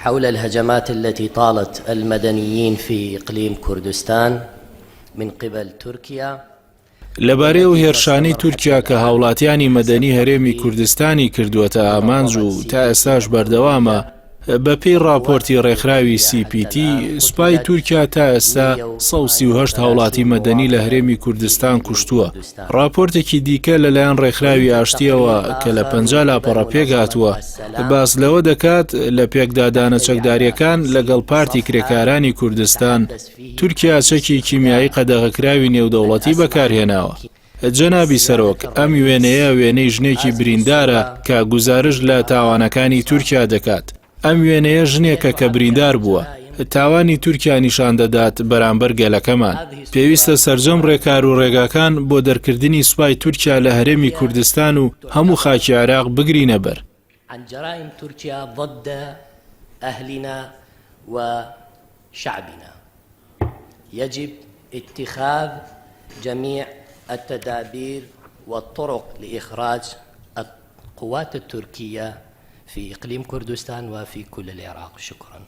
حول الهجمات التي طالت المدنيين في إقليم كردستان من قبل تركيا. لەبارەی ئەو هێرشانەی تورکیا کە هاوڵاتیانی مەدەنی هەرێمی کوردستانی کردووەتە ئامانج و تا ئێستاش بەردەوامە، بەپێی ڕاپۆرتی ڕێکخراوی سی پی تی، سوپای تورکیا تا ئێستا 138 هاوڵاتی مەدەنی لە هەرێمی کوردستان کوشتووە. ڕاپۆرتێکی دیکە لەلایەن ڕێکخراوی ئاشتییەوە کە لە 50 لاپەڕە پێکهاتووە، باس لەوە دەکات لە پێکدادانە چەکدارییەکان لەگەڵ پارتی کرێکارانی کوردستان، تورکیا چەکی کیمیایی قەدەغەکراوی نێودەوڵەتی بەکارهێناوە. جەنابی سەرۆک، ئەم وێنەیە وێنەی ژنێکی بریندارە کە گوزارشت لە تاوانەکانی تورکیا دەکات. ئەم وێنەیە ژنێکە کە بریندار بووە. تاوانی تورکیا نیشان دەدات بەرامبەر گەلەکەمان. پێویستە سەرجەم ڕێکار و ڕێگاکان بۆ دەرکردنی سوپای تورکیا لە هەرێمی کوردستان و هەموو خاکی عێراق بگرینە بەر. عن جرائم تركيا ضد أهلنا وشعبنا يجب اتخاذ جميع التدابير والطرق لإخراج القوات التركية في إقليم كردستان وفي كل العراق شكرا.